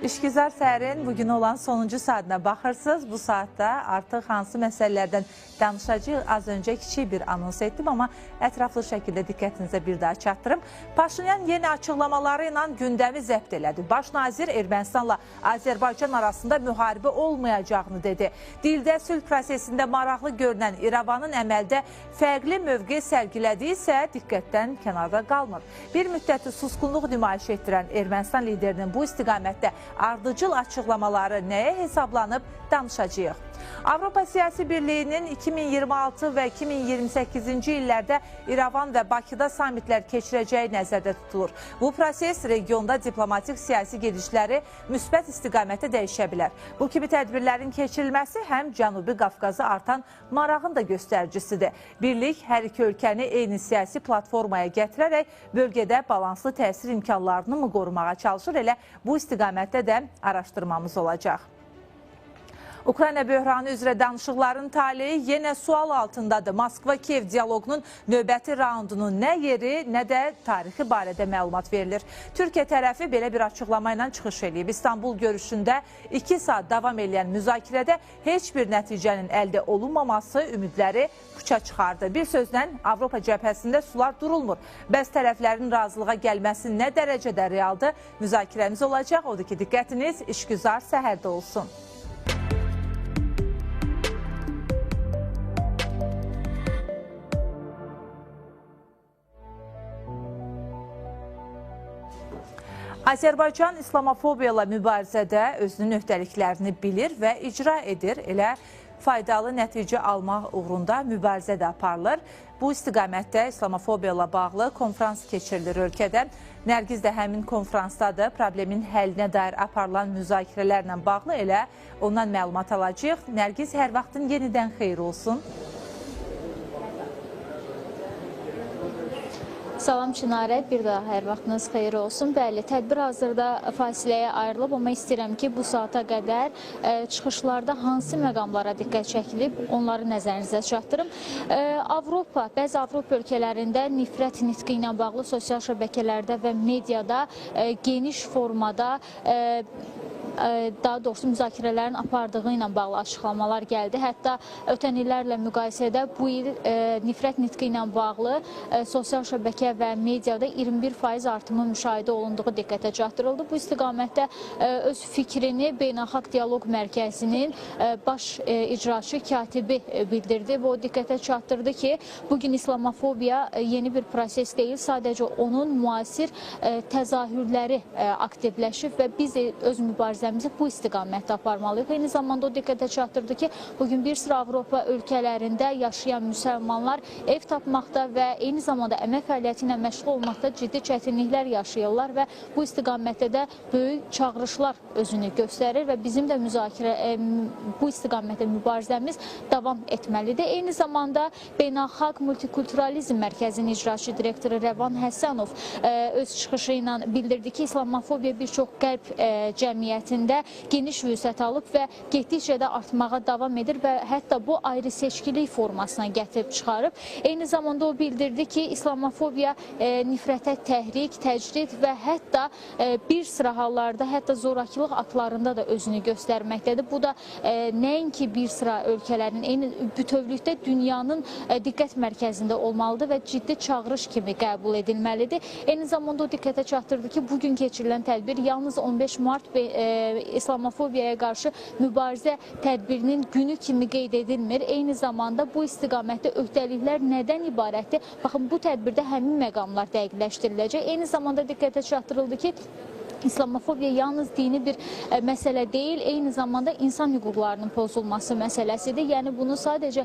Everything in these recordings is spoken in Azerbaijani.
İşgüzar səhərin bugün olan sonuncu saatına baxırsınız. Bu saatda artıq hansı məsələlərdən danışacağıq, az öncə kiçik bir anons etdim, amma ətraflı şəkildə diqqətinizə bir daha çatdırım. Paşinyan yeni açıqlamaları ilə gündəmi zəbt elədi. Baş nazir Ermənistanla Azərbaycan arasında müharibə olmayacağını dedi. Dildə sülh prosesində maraqlı görünən İrəvanın əməldə fərqli mövqe sərgilədiyi isə diqqətdən kənarda qalmır. Bir müddəti susqunluq nümayiş etdirən Ermənistan liderinin bu istiqamətdə ardıcıl açıqlamaları nəyə hesablanıb danışacağıq. Avropa Siyasi Birliyinin 2026 və 2028-ci illərdə İrəvan və Bakıda samitlər keçirəcəyi nəzərdə tutulur. Bu proses regionda diplomatik siyasi gedişləri müsbət istiqamətdə dəyişə bilər. Bu kimi tədbirlərin keçirilməsi həm Cənubi Qafqazı artan marağın da göstəricisidir. Birlik hər iki ölkəni eyni siyasi platformaya gətirərək bölgədə balanslı təsir imkanlarını mı qorumağa çalışır? Elə bu istiqamətdə də araşdırmamız olacaq. Ukrayna böhranı üzrə danışıqların taleyi yenə sual altındadır. Moskva-Kiyev dialoqunun növbəti raundunun nə yeri, nə də tarixi barədə məlumat verilir. Türkiyə tərəfi belə bir açıqlama ilə çıxış eləyib. İstanbul görüşündə 2 saat davam edən müzakirədə heç bir nəticənin əldə olunmaması ümidləri puça çıxardı. Bir sözlə Avropa cəbhəsində sular durulmur. Bəs tərəflərin razılığa gəlməsi nə dərəcədə realdır? Müzakirəmiz olacaq. Odur ki, diqqətiniz İşgüzar səhərdə olsun. Azərbaycan İslamofobiya ilə mübarizədə özünün öhdəliklərini bilir və icra edir. Elə faydalı nəticə almaq uğrunda mübarizə də aparılır. Bu istiqamətdə İslamofobiya ilə bağlı konfrans keçirilir ölkədə. Nərgiz də həmin konfransdadır. Problemin həllinə dair aparılan müzakirələrlə bağlı elə ondan məlumat alacağıq. Nərgiz, hər vaxtın yenidən xeyir olsun. Salam Çinarə, bir daha hər vaxtınız xeyir olsun. Bəli, tədbir hazırda fasiləyə ayrılıb, amma istəyirəm ki, bu saata qədər çıxışlarda hansı məqamlara diqqət çəkilib, onları nəzərinizə çatdırım. Avropa, bəzi Avropa ölkələrində nifrət nitqi ilə bağlı sosial şəbəkələrdə və mediada geniş formada daha doğrusu müzakirələrin apardığı ilə bağlı açıqlamalar gəldi. Hətta ötən illərlə müqayisədə bu il nifrət nitqi ilə bağlı sosial şəbəkə və mediada 21% artımı müşahidə olunduğu diqqətə çatdırıldı. Bu istiqamətdə öz fikrini Beynəlxalq Dialoq Mərkəzinin baş icraçı katibi bildirdi və o diqqətə çatdırdı ki, bugün İslamofobiya yeni bir proses deyil, sadəcə onun müasir təzahürləri aktivləşib və biz öz mübarizəmizi bu istiqamətdə aparmalıyıq. Eyni zamanda o diqqətə çatdırdı ki, bugün bir sıra Avropa ölkələrində yaşayan müsəlmanlar ev tapmaqda və eyni zamanda əmək fəaliyyəti ilə məşğul olmaqda ciddi çətinliklər yaşayırlar və bu istiqamətdə də böyük çağırışlar özünü göstərir və bizim də müzakirə bu istiqamətdə mübarizəmiz davam etməlidir. Eyni zamanda Beynəlxalq Multikulturalizm Mərkəzinin icraçı direktoru Rəvan Həsənov öz çıxışı ilə bildirdi ki, İslamofobiya bir çox qərb cəmiyyətində geniş vüsət alıb və getdikcə də artmağa davam edir və hətta bu ayrı seçkilik formasına gətirib çıxarıb. Eyni zamanda o bildirdi ki, İslamofobiya nifrətə təhrik, təcrid və hətta bir sıra hallarda, hətta zorakılıq aktlarında da özünü göstərməkdədir. Bu da nəinki bir sıra ölkələrin, eyni bütövlükdə dünyanın diqqət mərkəzində olmalıdır və ciddi çağırış kimi qəbul edilməlidir. Eyni zamanda o diqqətə çatdırdı ki, bugün keçirilən tədbir yalnız 15 Mart İslamofobiyaya qarşı mübarizə tədbirinin günü kimi qeyd edilmir. Eyni zamanda bu istiqamətdə öhdəliklər nədən ibarətdir? Baxın, bu tədbirdə həmin məqamlar dəqiqləşdiriləcək. Eyni zamanda diqqətə çatdırıldı ki, İslamofobiya yalnız dini bir məsələ deyil, eyni zamanda insan hüquqlarının pozulması məsələsidir. Yəni bunu sadəcə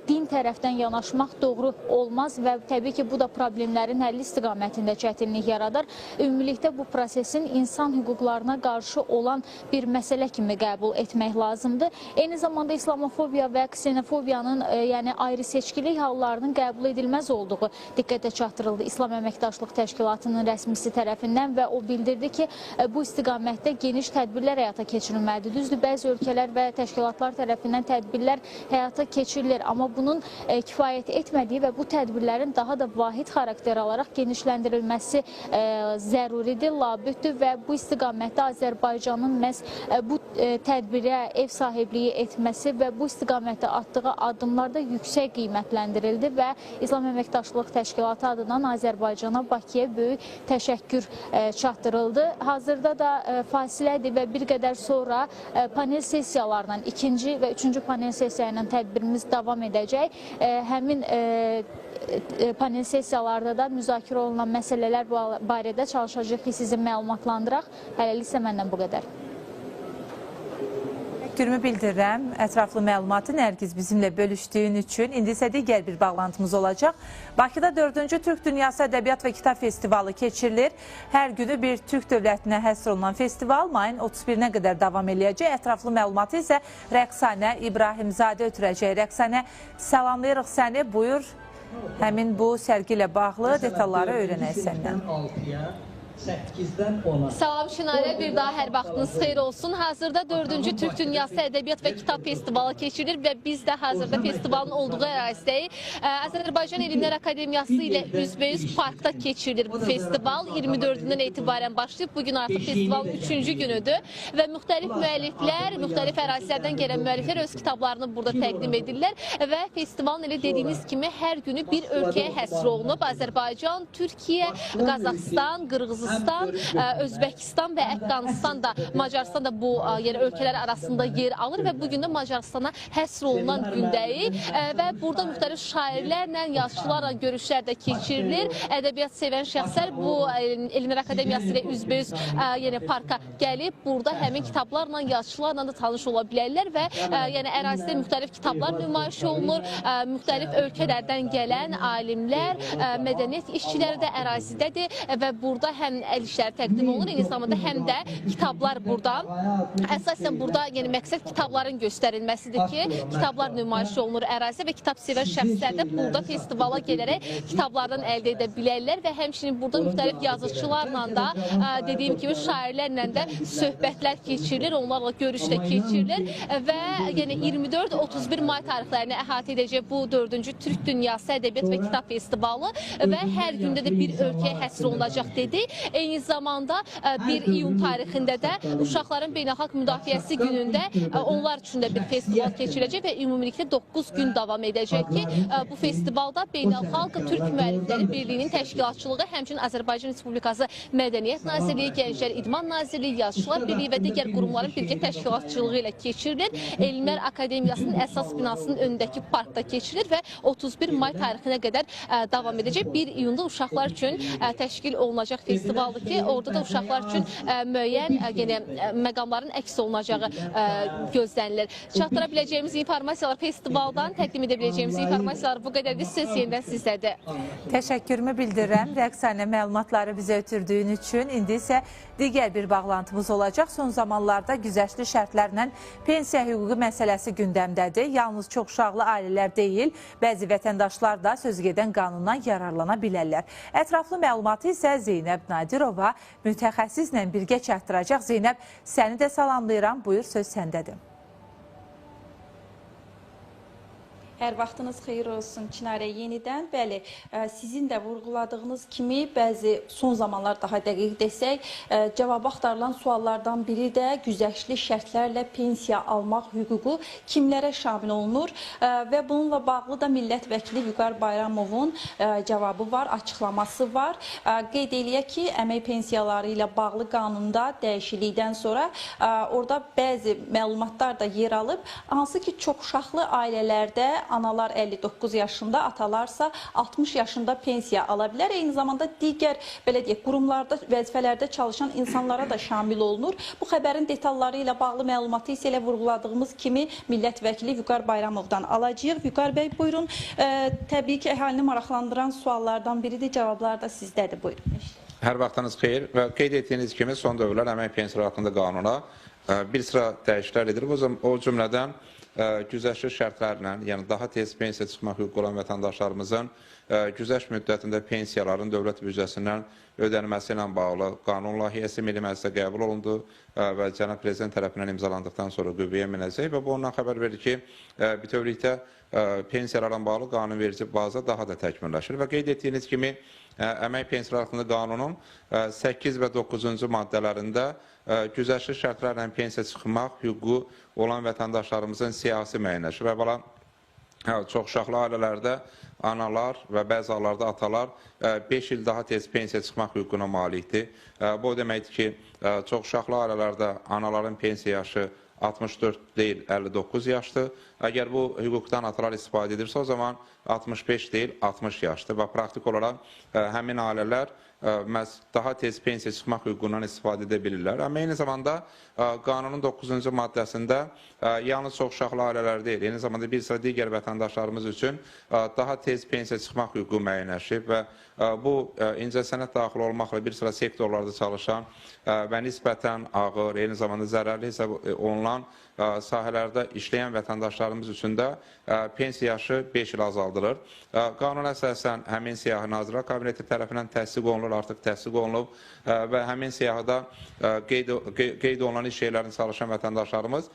din tərəfdən yanaşmaq doğru olmaz və təbii ki, bu da problemlərin həlli istiqamətində çətinlik yaradar. Ümumilikdə bu prosesin insan hüquqlarına qarşı olan bir məsələ kimi qəbul etmək lazımdır. Eyni zamanda İslamofobiya və ksenofobiyanın, yəni ayrı seçkilik hallarının qəbul edilməz olduğu diqqətə çatdırıldı İslam Əməkdaşlıq Təşkilatının rəsmisi tərəfindən və o bildirdi ki, bu istiqamətdə geniş tədbirlər həyata keçirilməlidir. Düzdür, bəzi ölkələr və təşkilatlar tərəfindən tədbirlər həyata keçirilir, amma bunun kifayət etmədiyi və bu tədbirlərin daha da vahid xarakter alaraq genişləndirilməsi zəruridir, labüddür və bu istiqamətdə Azərbaycanın məhz bu tədbirə ev sahibliyi etməsi və bu istiqamətdə atdığı addımlar da yüksək qiymətləndirildi və İslam Əməkdaşlıq Təşkilatı adından Azərbaycana, Bakıya böyük təşəkkür çatdırıldı. Hazırda da fasilədir və bir qədər sonra panel sessiyalarla, ikinci və üçüncü panel sessiya ilə tədbirimiz davam edəcək. Həmin panel sessiyalarda da müzakirə olunan məsələlər barədə çalışacağıq ki, sizi məlumatlandıraq. Hələlik isə məndən bu qədər. Təşəkkürümü bildirirəm. Ətraflı məlumatı Nərgiz bizimlə bölüşdüyün üçün. İndi isə digər bir bağlantımız olacaq. Bakıda 4-cü Türk Dünyası Ədəbiyyat və Kitab Festivalı keçirilir. Hər günü bir Türk dövlətinə həsr olunan festival mayın 31-nə qədər davam eləyəcək. Ətraflı məlumatı isə Rəqsanə İbrahimzadə ötürəcək. Rəqsanə, salamlayırıq səni. Buyur, həmin bu sərgi ilə bağlı detalları öyrənək səndən. 8-dən 10-a. Salam Çinarə, bir daha hər vaxtınız xeyir olsun. Hazırda 4-cü Türk Dünyası Ədəbiyyat və Kitab Festivalı keçirilir və biz də hazırda festivalın olduğu ərazidəyik. Azərbaycan Elmlər Akademiyası ilə üzbəüz parkda keçirilir bu festival. 24-dən etibarən başlayıb. Bugün artıq festivalın 3-cü günüdür və müxtəlif müəlliflər, müxtəlif ərazilərdən gələn müəlliflər öz kitablarını burada təqdim edirlər və festivalın elə dediyiniz kimi hər günü bir ölkəyə həsr olunub. Azərbaycan, Türkiyə, Qazaxıstan, Qırğızistan, Özbəkistan və Əfqanistan da, Macaristan da bu yəni ölkələr arasında yer alır və bugün də Macaristana həsr olunan gündəyik və burada müxtəlif şairlərlə, yazıçılarla görüşlər də keçirilir. Ədəbiyyat sevən şəxslər bu Elmlər Akademiyası ilə üzbəüz yəni parka gəlib burada həmin kitablarla, yazıçılarla da tanış ola bilərlər və yəni ərazidə müxtəlif kitablar nümayiş olunur. Müxtəlif ölkələrdən gələn alimlər, mədəniyyət işçiləri də ərazidədir və burada həm əl işləri təqdim olunur, eyni zamanda həm də kitablar burada. Əsasən burada yəni məqsəd kitabların göstərilməsidir ki, kitablar nümayiş olunur ərazidə və kitab sevən şəxslər də burada festivala gələrək kitablardan əldə edə bilərlər və həmçinin burada müxtəlif yazıçılarla da, dediyim kimi şairlərlə də söhbətlər keçirilir, onlarla görüş də keçirilir və yəni 24-31 may tarixlərini əhatə edəcək bu 4-cü Türk Dünyası Ədəbiyyat və Kitab Festivalı və hər gündə də bir ölkəyə həsr olunacaq dedi. Eyni zamanda 1 iyun tarixində də Uşaqların Beynəlxalq Müdafiəsi günündə onlar üçün də bir festival keçiriləcək və ümumilikdə 9 gün davam edəcək ki, bu festivalda Beynəlxalq Türk Müəllifləri Birliyinin təşkilatçılığı, həmçinin Azərbaycan Respublikası Mədəniyyət Nazirliyi, Gənclər İdman Nazirliyi, Yazıçılar Birliyi və digər qurumların birgə təşkilatçılığı ilə keçirilir. Elmlər Akademiyasının əsas binasının önündəki parkda keçirilir və 31 may tarixinə qədər davam edəcək. 1 iyunda uşaqlar üçün təşkil olunacaq festivaldır ki, orada da uşaqlar üçün müəyyən yəni, məqamların əks olunacağı gözlənilir. Çatdıra biləcəyimiz informasiyalar festivaldan təqdim edə biləcəyimiz informasiyalar bu qədərdir. Söz yenidən sizdədir. Təşəkkürümü bildirirəm Rəqsanə, məlumatları bizə ötürdüyün üçün. İndi isə digər bir bağlantımız olacaq. Son zamanlarda güzəştli şərtlərlə pensiya hüququ məsələsi gündəmdədir. Yalnız çox uşaqlı ailələr deyil, bəzi vətəndaşlar da sözügedən qanundan yararlana bilərlər. Ətraflı məlumatı isə Zeynəb Nadirova mütəxəssislə birgə çatdıracaq. Zeynəb, səni də salamlayıram. Buyur, söz səndədir. Hər vaxtınız xeyir olsun Çinarə yenidən. Bəli, sizin də vurğuladığınız kimi bəzi son zamanlar daha dəqiq desək, cavabı axtarılan suallardan biri də güzəştli şərtlərlə pensiya almaq hüququ kimlərə şamil olunur və bununla bağlı da millət vəkili Vüqar Bayramovun cavabı var, açıqlaması var. Qeyd eləyək ki, əmək pensiyaları ilə bağlı qanunda dəyişiklikdən sonra orada bəzi məlumatlar da yer alıb, hansı ki çox uşaqlı ailələrdə analar 59 yaşında, atalarsa 60 yaşında pensiya ala bilər. Eyni zamanda digər belə deyək, qurumlarda, vəzifələrdə çalışan insanlara da şamil olunur. Bu xəbərin detalları ilə bağlı məlumatı isə elə vurğuladığımız kimi millət vəkili Vüqar Bayramovdan alacağıq. Vüqar bəy, buyurun. Təbii ki, əhalini maraqlandıran suallardan biridir. Cavablar da sizdədir. Buyurun. Hər vaxtınız xeyir və qeyd etdiyiniz kimi son dövrlər əmək pensiyaları haqqında qanuna bir sıra dəyişikliklər edilir. O cümlədən güzəştli şərtlərlə, yəni daha tez pensiya çıxmaq hüququ olan vətəndaşlarımızın güzəşt müddətində pensiyaların dövlət büdcəsindən ödənilməsi ilə bağlı qanun layihəsi Milli Məclisə qəbul olundu və cənab prezident tərəfindən imzalandıqdan sonra qüvvəyə minəcək və bu ondan xəbər verir ki, bütövlükdə pensiyalarla bağlı qanunverici baza daha da təkmilləşir və qeyd etdiyiniz kimi əmək pensiyaları haqqında qanunun 8 və 9-cu maddələrində güzəştli şərtlərlə pensiya çıxmaq hüququ olan vətəndaşlarımızın siyahısı müəyyənləşir və əvvəla çox uşaqlı ailələrdə analar və bəzi hallarda atalar 5 il daha tez pensiya çıxmaq hüququna malikdir. Bu o deməkdir ki, çox uşaqlı ailələrdə anaların pensiya yaşı 64 deyil, 59 yaşdır. Əgər bu hüquqdan atalar istifadə edirsə, o zaman 65 deyil, 60 yaşdır və praktik olaraq həmin ailələr məhz daha tez pensiya çıxmaq hüququndan istifadə edə bilirlər. Amma eyni zamanda qanunun 9-cu maddəsində yalnız çox uşaqlı ailələr deyil, eyni zamanda bir sıra digər vətəndaşlarımız üçün daha tez pensiya çıxmaq hüququ müəyyənləşib və bu incəsənət daxil olmaqla bir sıra sektorlarda çalışan və nisbətən ağır, eyni zamanda zərərli hesab olunan sahələrdə işləyən vətəndaşlarımız üçün də pensiya yaşı 5 il azaldılır. Qanun əsasən həmin siyahı Nazirlər Kabineti tərəfindən təsdiq olunur, artıq təsdiq olunub və həmin siyahıda qeyd olunan iş yerlərində çalışan vətəndaşlarımız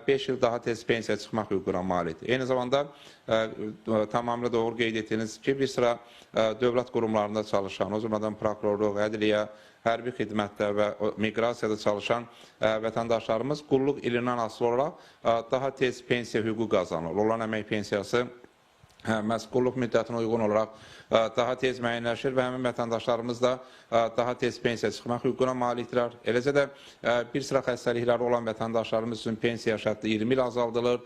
5 il daha tez pensiya çıxmaq hüququna malikdir. Eyni zamanda tamamilə doğru qeyd etdiyiniz ki, bir sıra dövlət qurumlarında çalışan, o cümlədən prokurorluq, ədliyyə, hərbi xidmətdə və miqrasiyada çalışan vətəndaşlarımız qulluq ilindən asılı olaraq daha tez pensiya hüququ qazanır. Olan əmək pensiyası məhz qulluq müddətinə uyğun olaraq daha tez müəyyənləşir və həmin vətəndaşlarımız da daha tez pensiya çıxmaq hüququna malikdirlər. Eləcə də bir sıra xəstəlikləri olan vətəndaşlarımız üçün pensiya yaşı həddi 20 il azaldılır.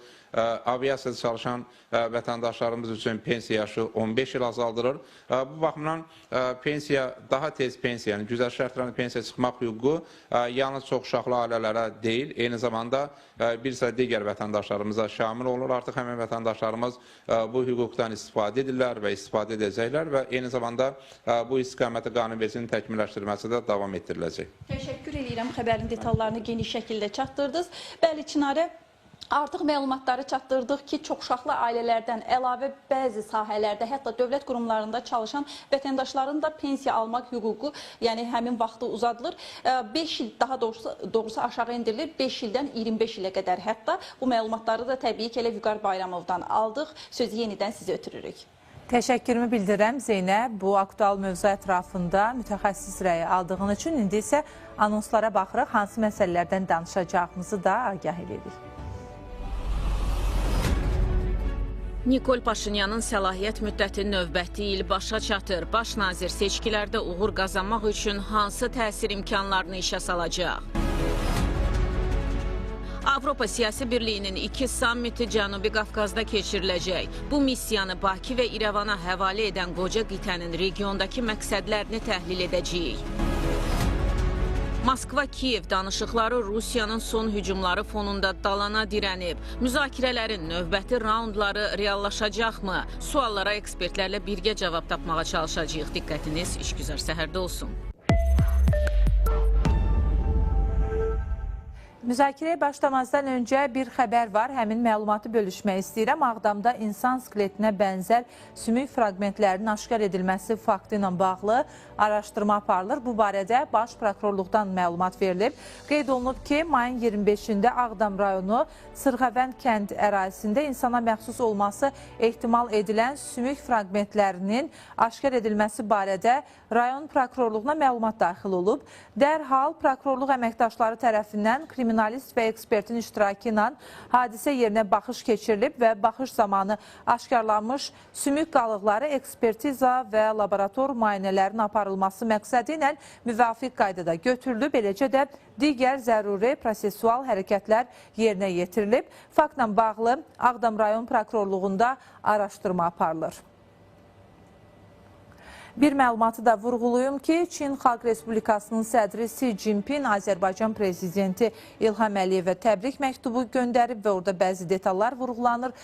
Aviasiyada çalışan vətəndaşlarımız üçün pensiya yaşı 15 il azaldılır. Bu baxımdan pensiya, daha tez pensiya, yəni güzəşt şərtlərində pensiya çıxmaq hüququ yalnız çox uşaqlı ailələrə deyil, eyni zamanda bir sıra digər vətəndaşlarımıza şamil olunur. Artıq həmin vətəndaşlarımız bu hüquqdan istifadə edirlər və istifadə edəcəklər və eyni zamanda bu istiqamətdə qanunvericinin təkmilləşdirilməsi də davam etdiriləcək. Təşəkkür edirəm, xəbərin detallarını geniş şəkildə çatdırdınız. Bəli, Çinarə, artıq məlumatları çatdırdıq ki, çoxuşaqlı ailələrdən əlavə bəzi sahələrdə, hətta dövlət qurumlarında çalışan vətəndaşların da pensiya almaq hüququ, yəni həmin vaxtı uzadılır. 5 il, daha doğrusu aşağı indirilir, 5 ildən 25 ilə qədər hətta. Bu məlumatları da təbii ki, elə Vüqar Bayramovdan aldıq. Sözü yenidən sizə ötürürük. Təşəkkürümü bildirəm Zeynəb, bu aktual mövzu ətrafında mütəxəssis rəyi aldığın üçün. İndi isə anonslara baxırıq, hansı məsələlərdən danışacağımızı da agah edirik. Nikol Paşinyanın səlahiyyət müddəti növbəti il başa çatır. Baş nazir seçkilərdə uğur qazanmaq üçün hansı təsir imkanlarını işə salacaq? Avropa Siyasi Birliyinin 2 sammiti Cənubi Qafqazda keçiriləcək. Bu missiyanı Bakı və İrəvana həvalə edən qoca qitənin regiondakı məqsədlərini təhlil edəcəyik. Moskva-Kiyev danışıqları Rusiyanın son hücumları fonunda dalana dirənib. Müzakirələrin növbəti raundları reallaşacaqmı? Suallara ekspertlərlə birgə cavab tapmağa çalışacağıq. Diqqətiniz İşgüzar səhərdə olsun. Müzakirəyə başlamazdan öncə bir xəbər var. Həmin məlumatı bölüşmək istəyirəm. Ağdamda insan skeletinə bənzər sümük fraqmentlərinin aşkar edilməsi faktı ilə bağlı araşdırma aparılır. Bu barədə Baş Prokurorluqdan məlumat verilib. Qeyd olunub ki, mayın 25-də Ağdam rayonu Sırxavənd kənd ərazisində insana məxsus olması ehtimal edilən sümük fraqmentlərinin aşkar edilməsi barədə rayon prokurorluğuna məlumat daxil olub. Dərhal prokurorluq əməkdaşları tərəfindən kriminalist və ekspertin iştirakı ilə hadisə yerinə baxış keçirilib və baxış zamanı aşkarlanmış sümük qalıqları ekspertiza və laborator müayinələrinin aparılması məqsədi ilə müvafiq qaydada götürülüb, eləcə də digər zəruri prosessual hərəkətlər yerinə yetirilib. Faktla bağlı Ağdam rayon prokurorluğunda araşdırma aparılır. Bir məlumatı da vurğulayım ki, Çin Xalq Respublikasının sədri Si Cinpin Azərbaycan prezidenti İlham Əliyevə təbrik məktubu göndərib və orada bəzi detallar vurğulanır.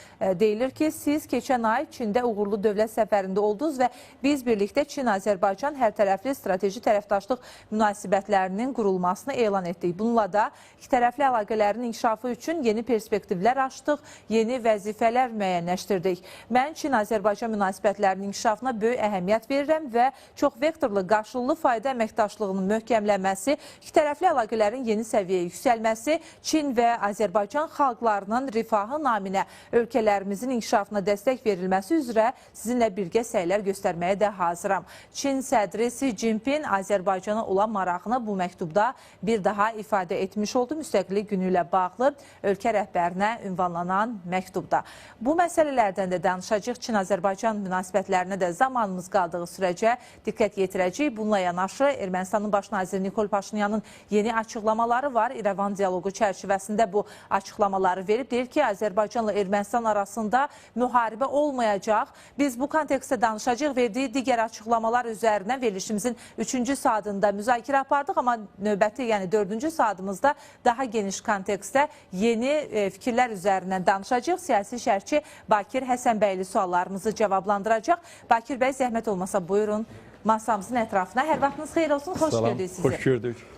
Deyilir ki, siz keçən ay Çində uğurlu dövlət səfərində oldunuz və biz birlikdə Çin-Azərbaycan hərtərəfli strateji tərəfdaşlıq münasibətlərinin qurulmasını elan etdik. Bununla da ikitərəfli əlaqələrin inkişafı üçün yeni perspektivlər açdıq, yeni vəzifələr müəyyənləşdirdik. Mən Çin-Azərbaycan münasibətlərinin inkişafına böyük əhəmiyyət verirəm və çox vektorlu qarşılıqlı fayda əməkdaşlığının möhkəmlənməsi, ikitərəfli əlaqələrin yeni səviyyəyə yüksəlməsi, Çin və Azərbaycan xalqlarının rifahı naminə ölkələrimizin inkişafına dəstək verilməsi üzrə sizinlə birgə səylər göstərməyə də hazıram. Çin sədri Si Cinpin Azərbaycana olan marağını bu məktubda bir daha ifadə etmiş oldu. Müstəqillik günü ilə bağlı ölkə rəhbərinə ünvanlanan məktubda. Bu məsələlərdən də danışacaq. Çin-Azərbaycan münasibətlərinə də zamanımız qaldığı sürəcə diqqət yetirəcəyik. Bununla yanaşı Ermənistanın baş naziri Nikol Paşinyanın yeni açıqlamaları var. İrəvan dialoqu çərçivəsində bu açıqlamaları verib. Deyir ki, Azərbaycanla Ermənistan arasında müharibə olmayacaq. Biz bu kontekstdə danışacaq. Verdiyi digər açıqlamalar üzərindən verilişimizin 3-cü saatında müzakirə apardıq, amma növbəti, yəni 4-cü saatımızda daha geniş kontekstdə yeni fikirlər üzərindən danışacaq. Siyasi şərhçi Bakir Həsənbəyli suallarımızı cavablandıracaq. Bakir bəy, zəhmət olmasa buyurun masamızın ətrafına. Hər vaxtınız xeyir olsun, xoş gördük sizi. Xoş gördük.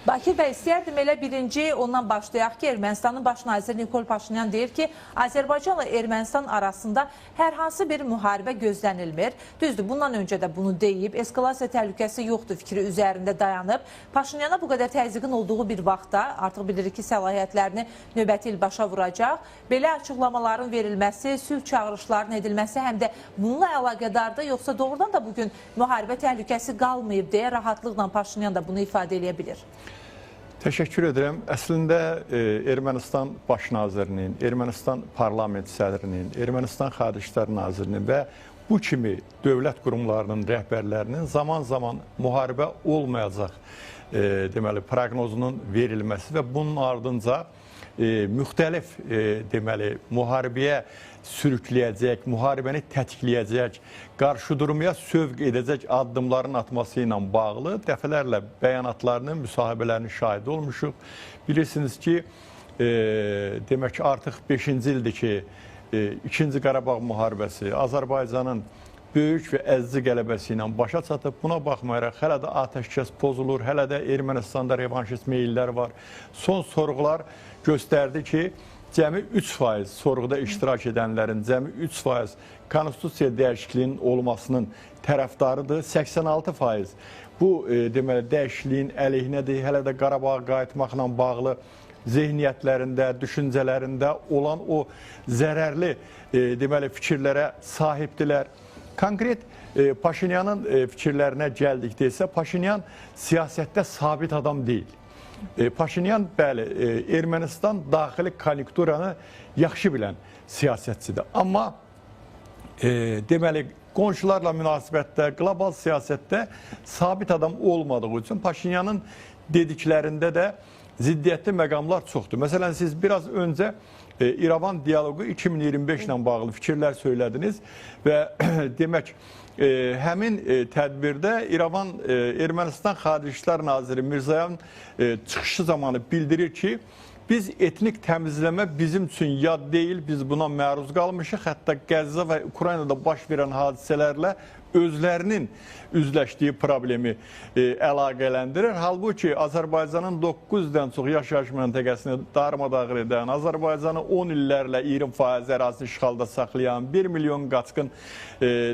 Bakir bəy, istəyərdim elə birinci ondan başlayaq ki, Ermənistanın baş naziri Nikol Paşinyan deyir ki, Azərbaycanla Ermənistan arasında hər hansı bir müharibə gözlənilmir. Düzdür, bundan öncə də bunu deyib, eskalasiya təhlükəsi yoxdur fikri üzərində dayanıb. Paşinyana bu qədər təzyiqin olduğu bir vaxtda, artıq bilirik ki, səlahiyyətlərini növbəti il başa vuracaq. Belə açıqlamaların verilməsi, sülh çağırışlarının edilməsi həm də bununla əlaqədardır, yoxsa doğrudan da bugün müharibə təhlükəsi qalmayıb deyə rahatlıqla Paşinyan da bunu ifadə eləyə bilir. Təşəkkür edirəm. Əslində Ermənistan baş nazirinin, Ermənistan parlament sədrinin, Ermənistan Xarici İşlər nazirinin və bu kimi dövlət qurumlarının rəhbərlərinin zaman-zaman müharibə olmayacaq deməli proqnozunun verilməsi və bunun ardınca müxtəlif deməli müharibəyə sürükləyəcək, müharibəni tətikləyəcək, qarşıdurmaya sövq edəcək addımların atması ilə bağlı dəfələrlə bəyanatlarının, müsahibələrinin şahidi olmuşuq. Bilirsiniz ki, demək ki, artıq 5-ci ildir ki, 2-ci Qarabağ müharibəsi Azərbaycanın böyük və əzici qələbəsi ilə başa çatıb. Buna baxmayaraq hələ də atəşkəs pozulur, hələ də Ermənistanda revanşist meyillər var. Son sorğular göstərdi ki, cəmi 3% sorğuda iştirak edənlərin cəmi 3% konstitusiya dəyişikliyinin olmasının tərəfdarıdır. 86% bu deməli dəyişikliyin əleyhinədir. Hələ də Qarabağa qayıtmaqla bağlı zehniyyətlərində, düşüncələrində olan o zərərli deməli fikirlərə sahibdirlər. Konkret Paşinyanın fikirlərinə gəldikdə isə Paşinyan siyasətdə sabit adam deyil. Paşinyan, bəli, Ermənistan daxili konjunkturanı yaxşı bilən siyasətçidir. Amma deməli, qonşularla münasibətdə, qlobal siyasətdə sabit adam olmadığı üçün Paşinyanın dediklərində də ziddiyyətli məqamlar çoxdur. Məsələn, siz biraz öncə İrəvan dialoqu 2025 ilə bağlı fikirlər söylədiniz və demək, həmin tədbirdə İrəvan Ermənistan Xarici İşlər Naziri Mirzayan çıxışı zamanı bildirir ki, biz etnik təmizləmə bizim üçün yad deyil, biz buna məruz qalmışıq. Hətta Qəzza və Ukraynada baş verən hadisələrlə özlərinin üzləşdiyi problemi əlaqələndirir. Halbuki Azərbaycanın 900-dən çox yaşayış məntəqəsini darmadağın edən, Azərbaycanı 10 illərlə 20% ərazisini işğalda saxlayan, 1 milyon qaçqın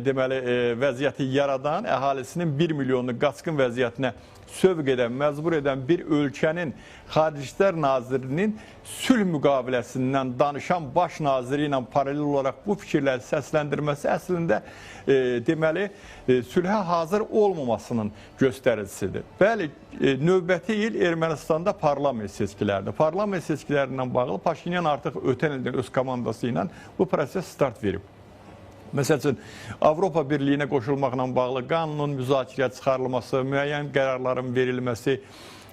deməli vəziyyəti yaradan, əhalisinin 1 milyonunu qaçqın vəziyyətinə sövq edən, məcbur edən bir ölkənin Xarici İşlər Nazirinin sülh müqaviləsindən danışan baş naziri ilə paralel olaraq bu fikirləri səsləndirməsi əslində deməli sülhə hazır olmamasının göstəricisidir. Bəli, növbəti il Ermənistanda parlament seçkiləridir. Parlament seçkilərindən bağlı Paşinyan artıq ötən ildən öz komandası ilə bu proses start verib. Məsəl üçün, Avropa Birliyinə qoşulmaqla bağlı qanunun müzakirəyə çıxarılması, müəyyən qərarların verilməsi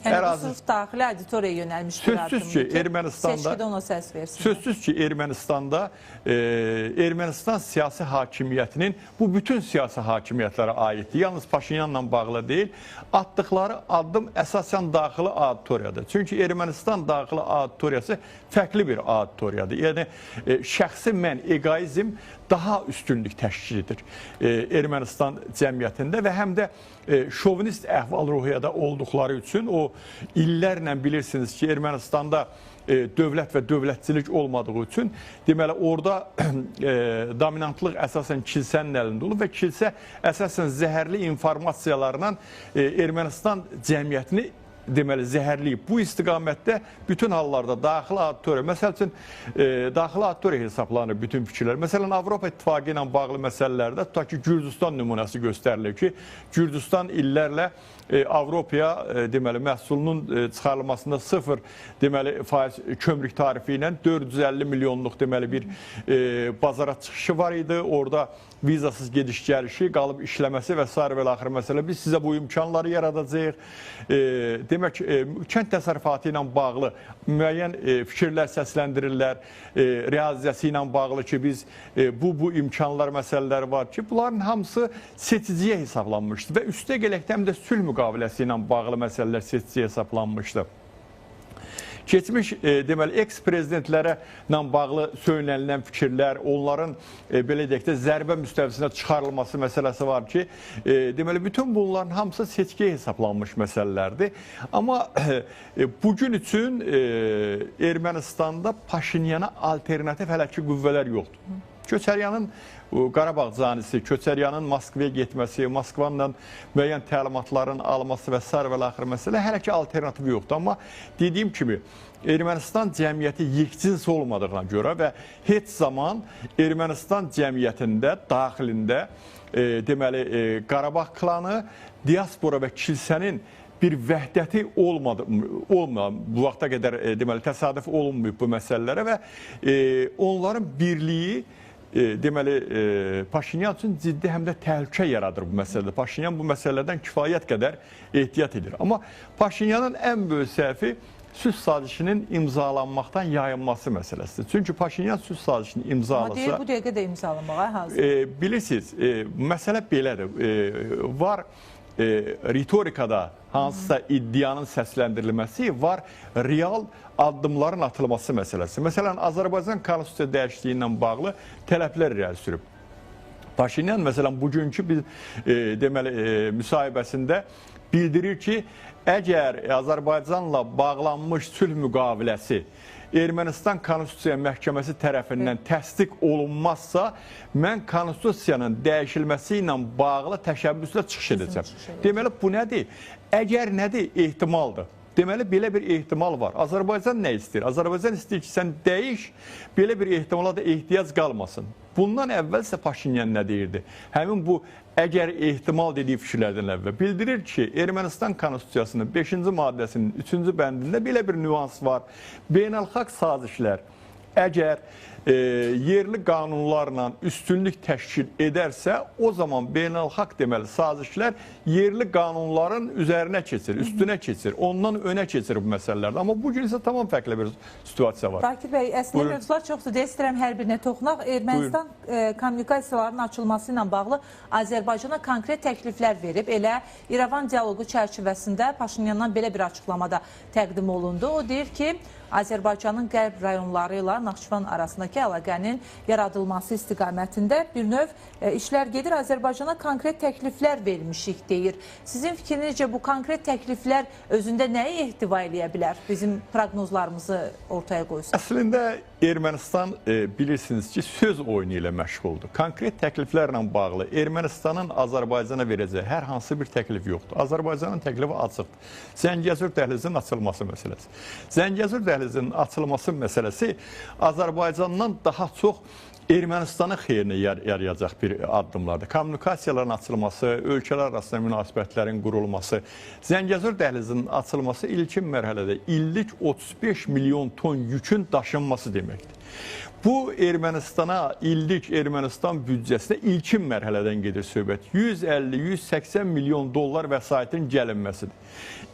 Yəni bu sırf daxili auditoriyaya yönəlmiş bir addımdır ki, seçkidə ona səs versin. Sözsüz ki, Ermənistanda Ermənistan siyasi hakimiyyətinin, bu bütün siyasi hakimiyyətlərə aiddir. Yalnız Paşinyanla bağlı deyil, atdıqları addım əsasən daxili auditoriyadır. Çünki Ermənistan daxili auditoriyası fərqli bir auditoriyadır. Yəni şəxsi mən, egoizm daha üstünlük təşkil edir Ermənistan cəmiyyətində və həm də şovinist əhval-ruhiyyədə olduqları üçün o illərlə bilirsiniz ki, Ermənistanda dövlət və dövlətçilik olmadığı üçün, deməli, orada dominantlıq əsasən kilsənin əlində olub və kilsə əsasən zəhərli informasiyalarla Ermənistan cəmiyyətini deməli, zəhərliyib. Bu istiqamətdə bütün hallarda daxili auditoriya, məsəl üçün, daxili auditoriya hesablanır bütün fikirlər. Məsələn, Avropa İttifaqı ilə bağlı məsələlərdə, tutaq ki, Gürcüstan nümunəsi göstərilir ki, Gürcüstan illərlə Avropaya deməli, məhsulunun çıxarılmasında 0 deməli, faiz kömrük tarifi ilə 450 milyonluq deməli, bir bazara çıxışı var idi. Orada vizasız gediş-gəlişi, qalıb işləməsi və sair və axır məsələ. Biz sizə bu imkanları yaradacağıq. Demək, kənd təsərrüfatı ilə bağlı müəyyən fikirlər səsləndirirlər, realizasiya ilə bağlı ki, biz bu imkanlar məsələləri var ki, bunların hamısı seçiciyə hesablanmışdı və üstə gələkdə həm də sülh müqaviləsi ilə bağlı məsələlər seçiciyə hesablanmışdı. Keçmiş, deməli, eks-prezidentlərə ilə bağlı söylənilən fikirlər, onların, belə deyək də, zərbə müstəvisinə çıxarılması məsələsi var ki, deməli, bütün bunların hamısı seçkiyə hesablanmış məsələlərdir. Amma bugün üçün Ermənistanda Paşinyana alternativ hələ ki qüvvələr yoxdur. Köçəryanın Qarabağ canisi, Köçəryanın Moskvaya getməsi, Moskvanla müəyyən təlimatların alması və sair və axır məsələ hələ ki alternativ yoxdur. Amma dediyim kimi, Ermənistan cəmiyyəti yekcins olmadığına görə və heç zaman Ermənistan cəmiyyətində, daxilində deməli, Qarabağ klanı, diaspora və kilsənin bir vəhdəti olmadı, bu vaxta qədər deməli, təsadüf olunmayıb bu məsələlərə və onların birliyi deməli, Paşinyan üçün ciddi həm də təhlükə yaradır bu məsələdə. Paşinyan bu məsələlərdən kifayət qədər ehtiyat edir. Amma Paşinyanın ən böyük səhvi sülh sazişinin imzalanmaqdan yayınması məsələsidir. Çünki Paşinyan sülh sazişini imzalasa... Amma deyir, bu dəqiqə də imzalamağa hazır. Bilirsiniz, məsələ belədir. Var ritorikada hansısa iddianın səsləndirilməsi, var real addımların atılması məsələsi. Məsələn, Azərbaycan konstitusiya dəyişikliyi ilə bağlı tələblər irəli sürüb. Paşinyan, məsələn, bugünkü bir deməli, müsahibəsində bildirir ki, əgər Azərbaycanla bağlanmış sülh müqaviləsi Ermənistan Konstitusiya Məhkəməsi tərəfindən təsdiq olunmazsa, mən konstitusiyanın dəyişilməsi ilə bağlı təşəbbüslə çıxış edəcəm. Deməli, bu nədir? Əgər nədir? Ehtimaldır. Deməli, belə bir ehtimal var. Azərbaycan nə istəyir? Azərbaycan istəyir ki, sən dəyiş, belə bir ehtimala da ehtiyac qalmasın. Bundan əvvəl isə Paşinyan nə deyirdi? Həmin bu əgər ehtimal dediyi fikirlərdən əvvəl bildirir ki, Ermənistan Konstitusiyasının 5-ci maddəsinin 3-cü bəndində belə bir nüans var. Beynəlxalq sazişlər əgər yerli qanunlarla üstünlük təşkil edərsə, o zaman beynəlxalq deməli sazişlər yerli qanunların üzərinə keçir, üstünə keçir, ondan önə keçir bu məsələlərdə. Amma bugün isə tamam fərqli bir situasiya var. Bakir bəy, əslində mövzular çoxdur. Deyə istəyirəm hər birinə toxunaq. Ermənistan kommunikasiyalarının açılması ilə bağlı Azərbaycana konkret təkliflər verib. Elə İrəvan dialoqu çərçivəsində Paşinyandan belə bir açıqlamada təqdim olundu. O deyir ki, Azərbaycanın qərb rayonları ilə Naxçıvan arasındakı əlaqənin yaradılması istiqamətində bir növ işlər gedir. Azərbaycana konkret təkliflər vermişik, deyir. Sizin fikrinizcə bu konkret təkliflər özündə nəyi ehtiva eləyə bilər? Bizim proqnozlarımızı ortaya qoysun. Əslində Ermənistan bilirsiniz ki, söz oyunu ilə məşğuldur. Konkret təkliflərlə bağlı Ermənistanın Azərbaycana verəcəyi hər hansı bir təklif yoxdur. Azərbaycanın təklifi açıqdır. Zəngəzur dəhlizinin açılması məsələsi. Zəngəzur dəhlizinin dəhlizinin açılması məsələsi Azərbaycandan daha çox Ermənistanın xeyrinə yarayacaq bir addımlardır. Kommunikasiyaların açılması, ölkələr arasında münasibətlərin qurulması, Zəngəzur dəhlizinin açılması ilkin mərhələdə illik 35 milyon ton yükün daşınması deməkdir. Bu Ermənistana, illik Ermənistan büdcəsinə ilkin mərhələdən gedir söhbət. 150-180 milyon dollar vəsaitin gəlinməsidir.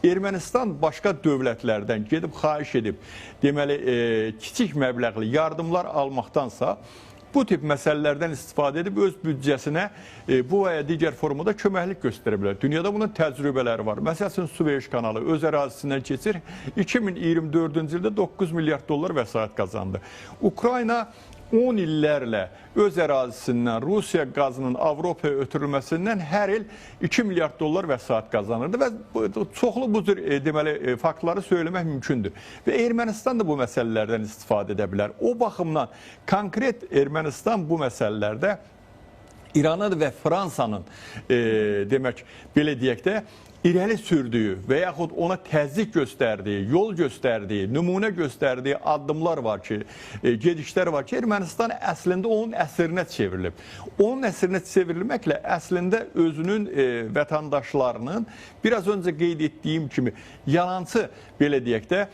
Ermənistan başqa dövlətlərdən gedib xahiş edib, deməli, kiçik məbləğli yardımlar almaqdansa, bu tip məsələlərdən istifadə edib öz büdcəsinə bu və ya digər formada köməklik göstərə bilər. Dünyada bunun təcrübələri var. Məsəl üçün, Süveyş kanalı öz ərazisindən keçir. 2024-cü ildə 9 milyard dollar vəsait qazandı. Ukrayna 10 illərlə öz ərazisindən Rusiya qazının Avropaya ötürülməsindən hər il 2 milyard dollar vəsait qazanırdı və çoxlu bu cür deməli, faktları söyləmək mümkündür. Və Ermənistan da bu məsələlərdən istifadə edə bilər. O baxımdan konkret Ermənistan bu məsələlərdə İranın və Fransanın demək, belə deyək də, irəli sürdüyü və yaxud ona təzyiq göstərdiyi, yol göstərdiyi, nümunə göstərdiyi addımlar var ki, gedişlər var ki, Ermənistan əslində onun əsrinə çevrilib. Onun əsrinə çevrilməklə əslində özünün vətəndaşlarının, biraz öncə qeyd etdiyim kimi, yalançı, belə deyək də,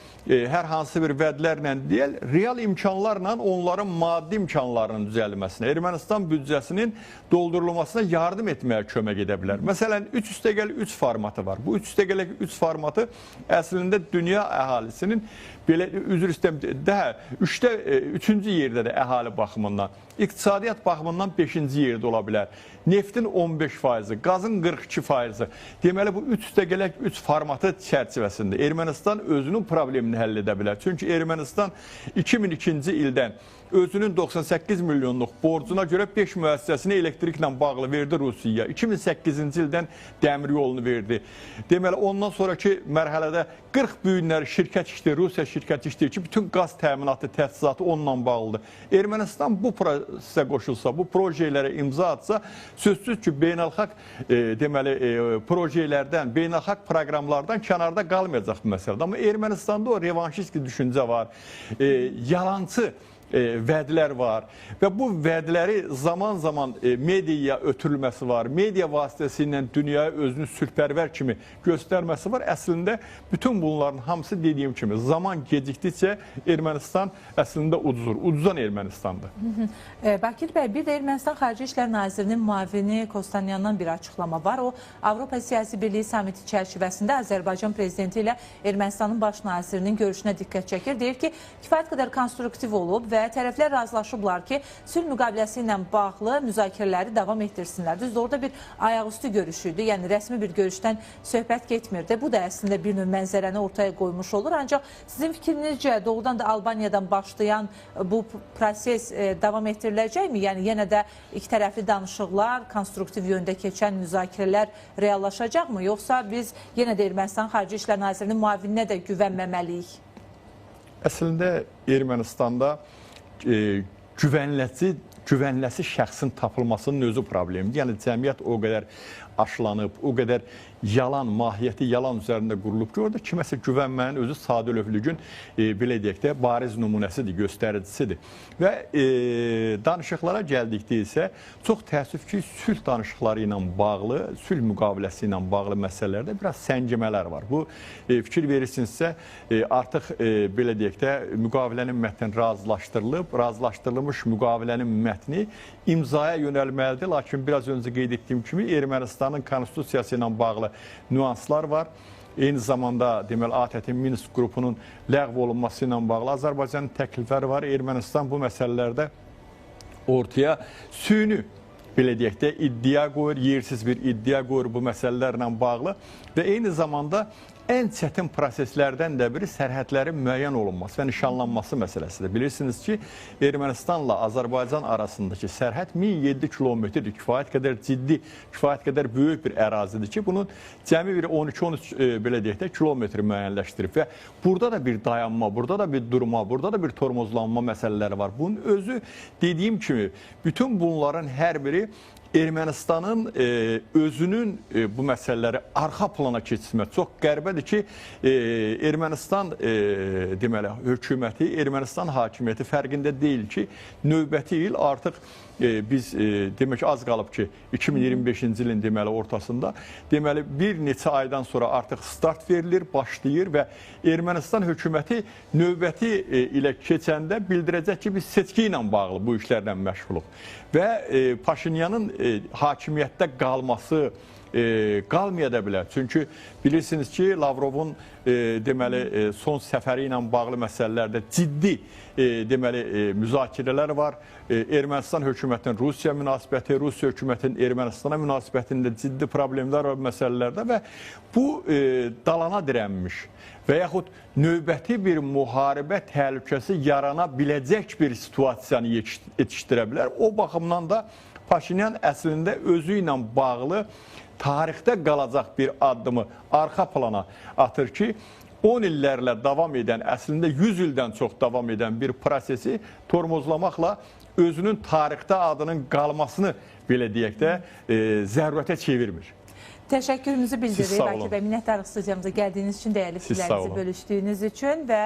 hər hansı bir vədlərlə deyil, real imkanlarla onların maddi imkanlarının düzəlməsinə, Ermənistan büdcəsinin doldurulmasına yardım etməyə kömək edə bilər. Məsələn, 3+3 formatı var. Bu 3+3 formatı əslində dünya əhalisinin belə, üzr istəyirəm, daha 3-cü yerdə də əhali baxımından, iqtisadiyyat baxımından 5-ci yerdə ola bilər. Neftin 15%, qazın 42%. Deməli, bu 3+3 formatı çərçivəsində Ermənistan özünün problemini həll edə bilər. Çünki Ermənistan 2002-ci ildən özünün 98 milyonluq borcuna görə 5 müəssisəsini elektriklə bağlı verdi Rusiyaya. 2008-ci ildən dəmir yolunu verdi. Deməli, ondan sonraki mərhələdə 40 böyünləri şirkət işləyir, Rusiya şirkəti işləyir ki, bütün qaz təminatı, təchizatı onunla bağlıdır. Ermənistan bu prosesə qoşulsa, bu projelərə imza atsa, sözsüz ki, beynəlxalq deməli, projelərdən, beynəlxalq proqramlardan kənarda qalmayacaq bu məsələdə. Amma Ermənistanda o revanşist düşüncə var, yalançı vədlər var və bu vədləri zaman-zaman mediaya ötürülməsi var, media vasitəsilə dünyaya özünü sülhpərvər kimi göstərməsi var. Əslində, bütün bunların hamısı dediyim kimi, zaman gecikdikcə Ermənistan əslində uduzur, uduzan Ermənistandır. Bakir bəy, bir də Ermənistan Xarici İşlər Nazirinin müavini Kostanyandan bir açıqlama var. O, Avropa Siyasi Birliyi samiti çərçivəsində Azərbaycan Prezidenti ilə Ermənistanın baş nazirinin görüşünə diqqət çəkir. Deyir ki, kifayət qədər konstruktiv olub və tərəflər razılaşıblar ki, sülh müqaviləsi ilə bağlı müzakirələri davam etdirsinlər. Düzdür, orada bir ayaqüstü görüş idi, yəni rəsmi bir görüşdən söhbət getmirdi. Bu da əslində bir növ mənzərəni ortaya qoymuş olur. Ancaq sizin fikrinizcə doğrudan da Albaniyadan başlayan bu proses davam etdiriləcəkmi? Yəni yenə də iki tərəfli danışıqlar, konstruktiv yöndə keçən müzakirələr reallaşacaqmı? Yoxsa biz yenə də Ermənistan Xarici İşlər Nazirinin müavininə də güvənməməliyik? Əslində Ermənistanda güvənləsi şəxsin tapılmasının özü problemidir. Yəni cəmiyyət o qədər aşılanıb, o qədər yalan, mahiyyəti yalan üzərində qurulub ki, orada kiməsə güvənmənin özü sadəlövhlüyün, belə deyək də, bariz nümunəsidir, göstəricisidir. Və danışıqlara gəldikdə isə çox təəssüf ki, sülh danışıqları ilə bağlı, sülh müqaviləsi ilə bağlı məsələlərdə biraz səngimələr var. Bu, fikir verirsinizsə, artıq belə deyək də, müqavilənin mətni razılaşdırılıb, razılaşdırılmış müqavilənin mətni imzaya yönəlməlidir. Lakin biraz öncə qeyd etdiyim kimi, Ermənistanın konstitusiyası ilə bağlı nüanslar var. Eyni zamanda deməli, ATƏT-in Minsk qrupunun ləğv olunması ilə bağlı Azərbaycanın təklifləri var. Ermənistan bu məsələlərdə ortaya süni, belə deyək də, iddia qoyur, yersiz bir iddia qoyur bu məsələlərlə bağlı və eyni zamanda ən çətin proseslərdən də biri sərhədlərin müəyyən olunması və nişanlanması məsələsidir. Bilirsiniz ki, Ermənistanla Azərbaycan arasındakı sərhəd 1007 kilometrdir. Kifayət qədər ciddi, kifayət qədər böyük bir ərazidir ki, bunun cəmi bir 12-13 belə deyək də kilometr müəyyənləşdirib və burada da bir dayanma, burada da bir durma, burada da bir tormozlanma məsələləri var. Bunun özü dediyim kimi, bütün bunların hər biri Ermənistanın özünün bu məsələləri arxa plana keçirmək çox qəribədir ki, Ermənistan deməli hökuməti, Ermənistan hakimiyyəti fərqində deyil ki, növbəti il artıq biz demək ki, az qalıb ki, 2025-ci ilin deməli ortasında, deməli bir neçə aydan sonra artıq start verilir, başlayır və Ermənistan hökuməti növbəti ilə keçəndə bildirəcək ki, biz seçki ilə bağlı bu işlərlə məşğuluq. Və Paşinyanın hakimiyyətdə qalması qalmaya da bilər. Çünki bilirsiniz ki, Lavrovun deməli son səfəri ilə bağlı məsələlərdə ciddi deməli müzakirələr var. Ermənistan hökumətinin Rusiya münasibəti, Rusiya hökumətinin Ermənistana münasibətində ciddi problemlər var məsələlərdə və bu dalana dirənmiş və yaxud növbəti bir müharibə təhlükəsi yarana biləcək bir situasiyanı yetişdirə bilər. O baxımdan da Paşinyan əslində özü ilə bağlı tarixdə qalacaq bir addımı arxa plana atır ki, 10 illərlə davam edən, əslində 100 ildən çox davam edən bir prosesi tormozlamaqla özünün tarixdə adının qalmasını, belə deyək də, zərurətə çevirmir. Təşəkkürümüzü bildiririk Akif bəy, minnətdarıq studiyamıza gəldiyiniz üçün, dəyərli fikirlərinizi bölüşdüyünüz üçün və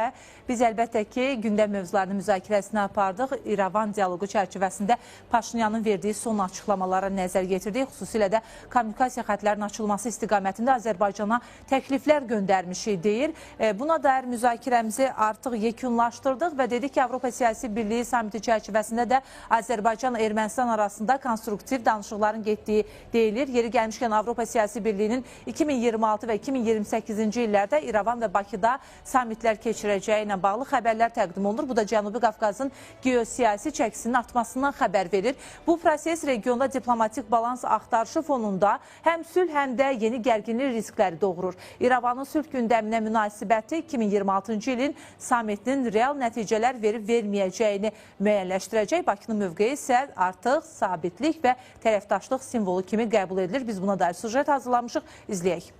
biz əlbəttə ki, gündəm mövzularının müzakirəsini apardıq. İrəvan dialoqu çərçivəsində Paşinyanın verdiyi son açıqlamalara nəzər yetirdik. Xüsusilə də kommunikasiya xətlərinin açılması istiqamətində Azərbaycana təkliflər göndərmişik deyir. Buna dair müzakirəmizi artıq yekunlaşdırdıq və dedik ki, Avropa Siyasi Birliyi samiti çərçivəsində də Azərbaycan-Ermənistan arasında konstruktiv danışıqların getdiyi deyilir. Yeri gəlmişkən Avropa Siyasi Birliyinin 2026 və 2028-ci illərdə İrəvan və Bakıda samitlər keçirəcəyi ilə bağlı xəbərlər təqdim olunur. Bu da Cənubi Qafqazın geosiyasi çəkisinin artmasından xəbər verir. Bu proses regionda diplomatik balans axtarışı fonunda həm sülh, həm də yeni gərginlik riskləri doğurur. İrəvanın sülh gündəminə münasibəti 2026-cı ilin samitinin real nəticələr verib verməyəcəyini müəyyənləşdirəcək. Bakının mövqeyi isə artıq sabitlik və tərəfdaşlıq simvolu kimi qəbul edilir. Biz buna dair süjet hazırlamışıq, izləyək.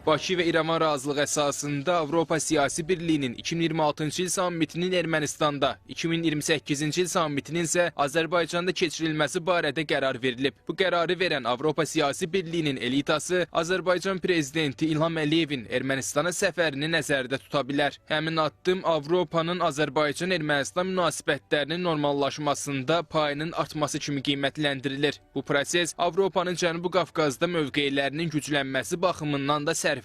Bakı və İrəvan razılığı əsasında Avropa Siyasi Birliyinin 2026-cı il sammitinin Ermənistanda, 2028-ci il sammitinin isə Azərbaycanda keçirilməsi barədə qərar verilib. Bu qərarı verən Avropa Siyasi Birliyinin elitası Azərbaycan Prezidenti İlham Əliyevin Ermənistana səfərini nəzərdə tuta bilər. Həmin addım Avropanın Azərbaycan-Ermənistan münasibətlərinin normallaşmasında payının artması kimi qiymətləndirilir. Bu proses Avropanın Cənubi Qafqazda mövqelərinin güclənməsi baxımından da sərfəlidir.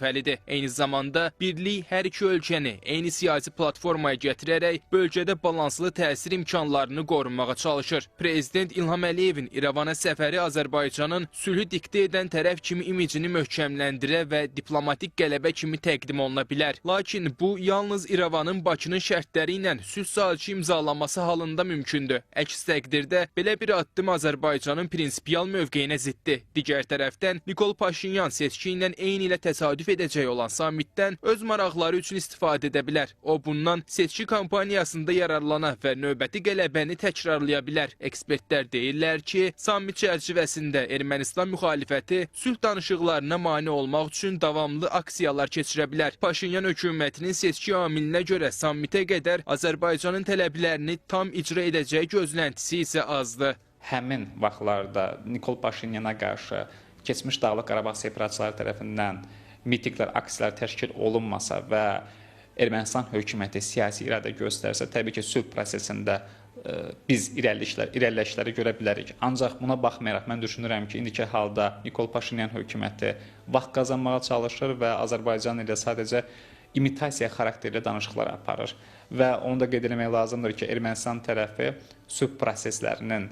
Eyni zamanda birlik hər iki ölkəni eyni siyasi platformaya gətirərək bölgədə balanslı təsir imkanlarını qorumağa çalışır. Prezident İlham Əliyevin İrəvana səfəri Azərbaycanın sülhü diktə edən tərəf kimi imicini möhkəmləndirə və diplomatik qələbə kimi təqdim oluna bilər. Lakin bu yalnız İrəvanın Bakının şərtləri ilə sülh sazişi imzalaması halında mümkündür. Əks təqdirdə belə bir addım Azərbaycanın prinsipial mövqeyinə ziddir. Digər tərəfdən Nikol Paşinyan seçki ilə eyni ilə təsadüf edəcək olan sammitdən öz maraqları üçün istifadə edə bilər. O, bundan seçki kampaniyasında yararlana və növbəti qələbəni təkrarlaya bilər. Ekspertlər deyirlər ki, sammit çərçivəsində Ermənistan müxalifəti sülh danışıqlarına mane olmaq üçün davamlı aksiyalar keçirə bilər. Paşinyan hökumətinin seçki amilinə görə sammitə qədər Azərbaycanın tələblərini tam icra edəcəyi gözləntisi isə azdır. Həmin vaxtlarda Nikol Paşinyana qarşı keçmiş Dağlıq Qarabağ separatçıları tərəfindən mitinqlər, aksiyalar təşkil olunmasa və Ermənistan hökuməti siyasi iradə göstərsə, təbii ki, sülh prosesində biz irəliləyişləri görə bilərik. Ancaq buna baxmayaraq, mən düşünürəm ki, indiki halda Nikol Paşinyan hökuməti vaxt qazanmağa çalışır və Azərbaycan ilə sadəcə imitasiya xarakterli danışıqlar aparır. Və onu da qeyd eləmək lazımdır ki, Ermənistan tərəfi sülh proseslərinin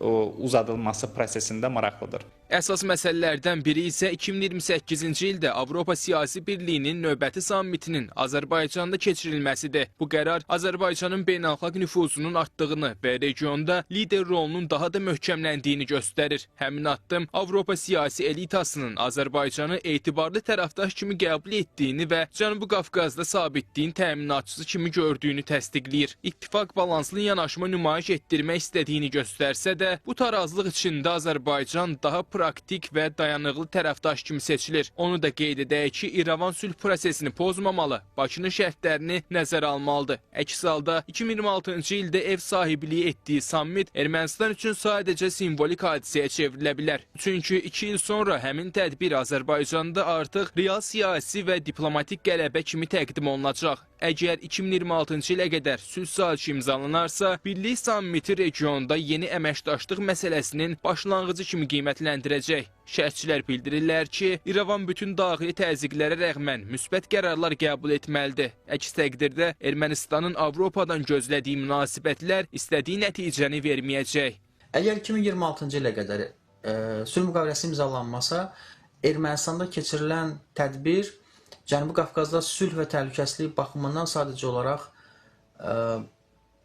uzadılması prosesində maraqlıdır. Əsas məsələlərdən biri isə 2028-ci ildə Avropa Siyasi Birliyinin növbəti sammitinin Azərbaycanda keçirilməsidir. Bu qərar Azərbaycanın beynəlxalq nüfuzunun artdığını və regionda lider rolunun daha da möhkəmləndiyini göstərir. Həmin addım Avropa siyasi elitasının Azərbaycanı etibarlı tərəfdaş kimi qəbul etdiyini və Cənubi Qafqazda sabitliyin təminatçısı kimi gördüyünü təsdiqləyir. İttifaq balanslı yanaşma nümayiş etdirmək istədiyini göstərsə də, bu tarazlıq içində Azərbaycan daha praktik və dayanıqlı tərəfdaş kimi seçilir. Onu da qeyd edək ki, İrəvan sülh prosesini pozmamalı, Bakının şərtlərini nəzərə almalıdır. Əks halda 2026-cı ildə ev sahibliyi etdiyi sammit Ermənistan üçün sadəcə simvolik hadisəyə çevrilə bilər. Çünki 2 il sonra həmin tədbir Azərbaycanda artıq real siyasi və diplomatik qələbə kimi təqdim olunacaq. Əgər 2026-cı ilə qədər sülh sazişi imzalanarsa, birlik sammiti regionda yeni əməkdaşlıq məsələsinin başlanğıcı kimi qiymətləndirəcək. Şərhçilər bildirirlər ki, İrəvan bütün daxili təzyiqlərə rəğmən müsbət qərarlar qəbul etməlidir. Əks təqdirdə Ermənistanın Avropadan gözlədiyi münasibətlər istədiyi nəticəni verməyəcək. Əgər 2026-cı ilə qədər sülh müqaviləsi imzalanmasa, Ermənistanda keçirilən tədbir Cənubi Qafqazda sülh və təhlükəsizlik baxımından sadəcə olaraq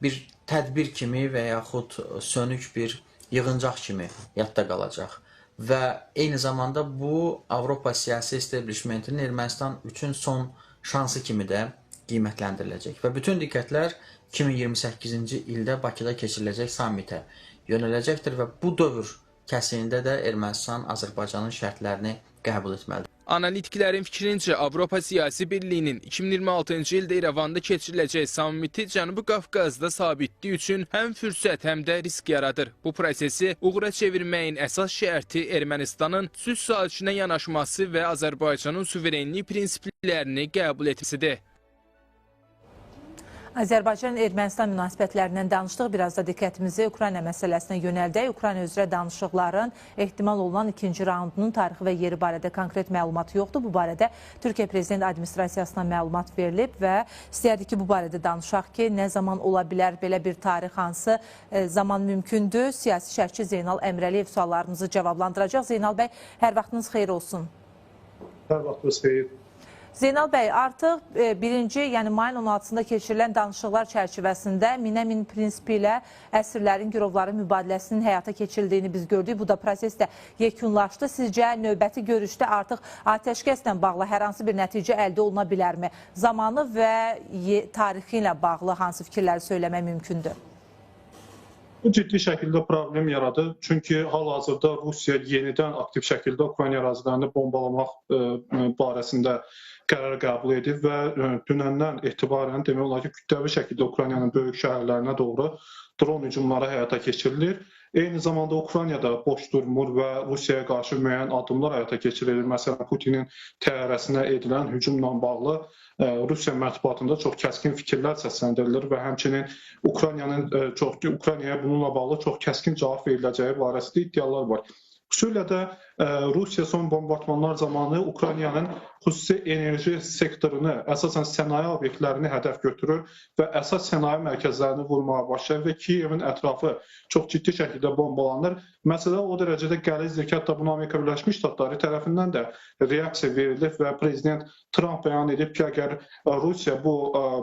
bir tədbir kimi və yaxud sönük bir yığıncaq kimi yadda qalacaq. Və eyni zamanda bu Avropa siyasi establishmentinin Ermənistan üçün son şansı kimi də qiymətləndiriləcək. Və bütün diqqətlər 2028-ci ildə Bakıda keçiriləcək sammitə yönələcəkdir və bu dövr kəsiyində də Ermənistan Azərbaycanın şərtlərini qəbul etməlidir. Analitiklərin fikrincə, Avropa Siyasi Birliyinin 2026-cı ildə İrəvanda keçiriləcək sammiti Cənubi Qafqazda sabitlik üçün həm fürsət, həm də risk yaradır. Bu prosesi uğura çevirməyin əsas şərti Ermənistanın sülh sazişinə yanaşması və Azərbaycanın suverenlik prinsiplərini qəbul etməsidir. Azərbaycan-Ermənistan münasibətlərindən danışdıq. Biraz da diqqətimizi Ukrayna məsələsinə yönəldək. Ukrayna üzrə danışıqların ehtimal olunan ikinci raundunun tarixi və yeri barədə konkret məlumat yoxdur. Bu barədə Türkiyə Prezident Administrasiyasına məlumat verilib və istəyərdik ki, bu barədə danışaq ki, nə zaman ola bilər belə bir tarix, hansı zaman mümkündür? Siyasi şərhçi Zeynal Əmirəliyev suallarımızı cavablandıracaq. Zeynal bəy, hər vaxtınız xeyir olsun. Hər vaxtınız xeyir. Zeynal bəy, artıq birinci, yəni mayın 16-sında keçirilən danışıqlar çərçivəsində minə-min prinsipi ilə əsirlərin, girovların mübadiləsinin həyata keçirildiyini biz gördük. Bu da proses də yekunlaşdı. Sizcə növbəti görüşdə artıq atəşkəslə bağlı hər hansı bir nəticə əldə oluna bilərmi? Zamanı və tarixi ilə bağlı hansı fikirləri söyləmək mümkündür? Bu ciddi şəkildə problem yaradır. Çünki hal-hazırda Rusiya yenidən aktiv şəkildə Ukrayna ərazilərini bombalamaq barəsində qərar qəbul edib və dünəndən etibarən demək olar ki, kütləvi şəkildə Ukraynanın böyük şəhərlərinə doğru dron hücumları həyata keçirilir. Eyni zamanda Ukrayna da boş durmur və Rusiyaya qarşı müəyyən addımlar həyata keçirilir. Məsələn, Putinin təyyarəsinə edilən hücumla bağlı Rusiya mətbuatında çox kəskin fikirlər səsləndirilir və həmçinin Ukraynaya bununla bağlı çox kəskin cavab veriləcəyi barəsində iddialar var. Xüsusilə də Rusiya son bombardmanlar zamanı Ukraynanın xüsusi enerji sektorunu, əsasən sənaye obyektlərini hədəf götürür və əsas sənaye mərkəzlərini vurmağa başlayır və Kiyevin ətrafı çox ciddi şəkildə bombalanır. Məsələ o dərəcədə gəlizdir ki, hətta buna Amerika Birləşmiş Ştatları tərəfindən də reaksiya verilib və Prezident Tramp bəyan edib ki, əgər Rusiya bu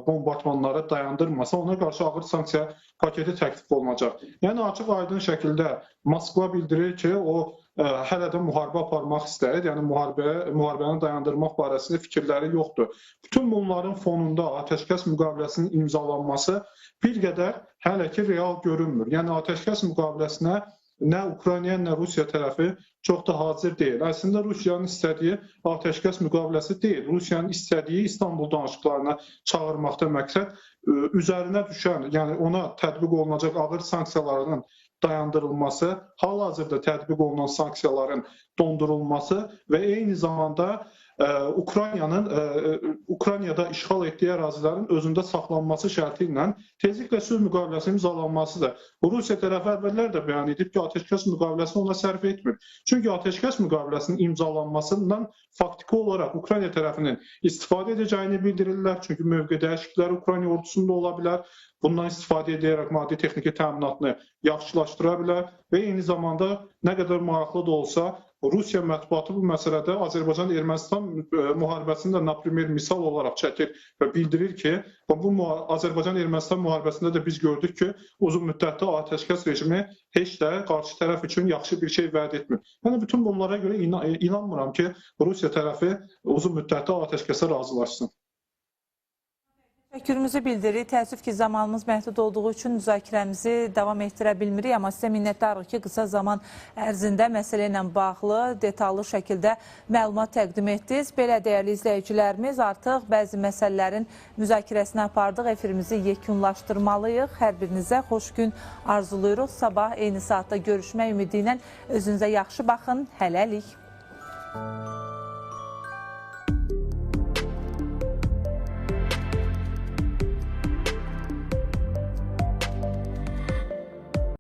bombardmanları dayandırmasa, ona qarşı ağır sanksiya paketi təklif olunacaq. Yəni açıq aydın şəkildə Moskva bildirir ki, o hələ də müharibə aparmaq istəyir, yəni müharibəni dayandırmaq barəsində fikirləri yoxdur. Bütün bunların fonunda atəşkəs müqaviləsinin imzalanması bir qədər hələ ki real görünmür. Yəni atəşkəs müqaviləsinə nə Ukrayna, nə Rusiya tərəfi çox da hazır deyil. Əslində Rusiyanın istədiyi atəşkəs müqaviləsi deyil. Rusiyanın istədiyi İstanbul danışıqlarına çağırmaqda məqsəd üzərinə düşən, yəni ona tətbiq olunacaq ağır sanksiyaların dayandırılması, hal-hazırda tətbiq olunan sanksiyaların dondurulması və eyni zamanda Ukraynada işğal etdiyi ərazilərin özündə saxlanması şərti ilə tezliklə sülh müqaviləsinin imzalanmasıdır. Rusiya tərəfi əvvəllər də bəyan edib ki, atəşkəs müqaviləsini ona sərf etmir. Çünki atəşkəs müqaviləsinin imzalanmasından faktiki olaraq Ukrayna tərəfinin istifadə edəcəyini bildirirlər. Çünki mövqe dəyişiklikləri Ukrayna ordusunda ola bilər. Bundan istifadə edərək maddi texniki təminatını yaxşılaşdıra bilər və eyni zamanda nə qədər maraqlı da olsa Rusiya mətbuatı bu məsələdə Azərbaycan-Ermənistan müharibəsini də naprimer misal olaraq çəkir və bildirir ki, bu Azərbaycan-Ermənistan müharibəsində də biz gördük ki, uzun müddətli atəşkəs rejimi heç də qarşı tərəf üçün yaxşı bir şey vəd etmir. Yəni bütün bunlara görə inanmıram ki, Rusiya tərəfi uzun müddətli atəşkəsə razılaşsın. Təşəkkürümüzü bildiririk. Təəssüf ki, zamanımız məhdud olduğu üçün müzakirəmizi davam etdirə bilmirik. Amma sizə minnətdarıq ki, qısa zaman ərzində məsələ ilə bağlı detallı şəkildə məlumat təqdim etdiniz. Belə dəyərli izləyicilərimiz, artıq bəzi məsələlərin müzakirəsini apardıq. Efirimizi yekunlaşdırmalıyıq. Hər birinizə xoş gün arzulayırıq. Sabah eyni saatda görüşmək ümidi ilə özünüzə yaxşı baxın. Hələlik.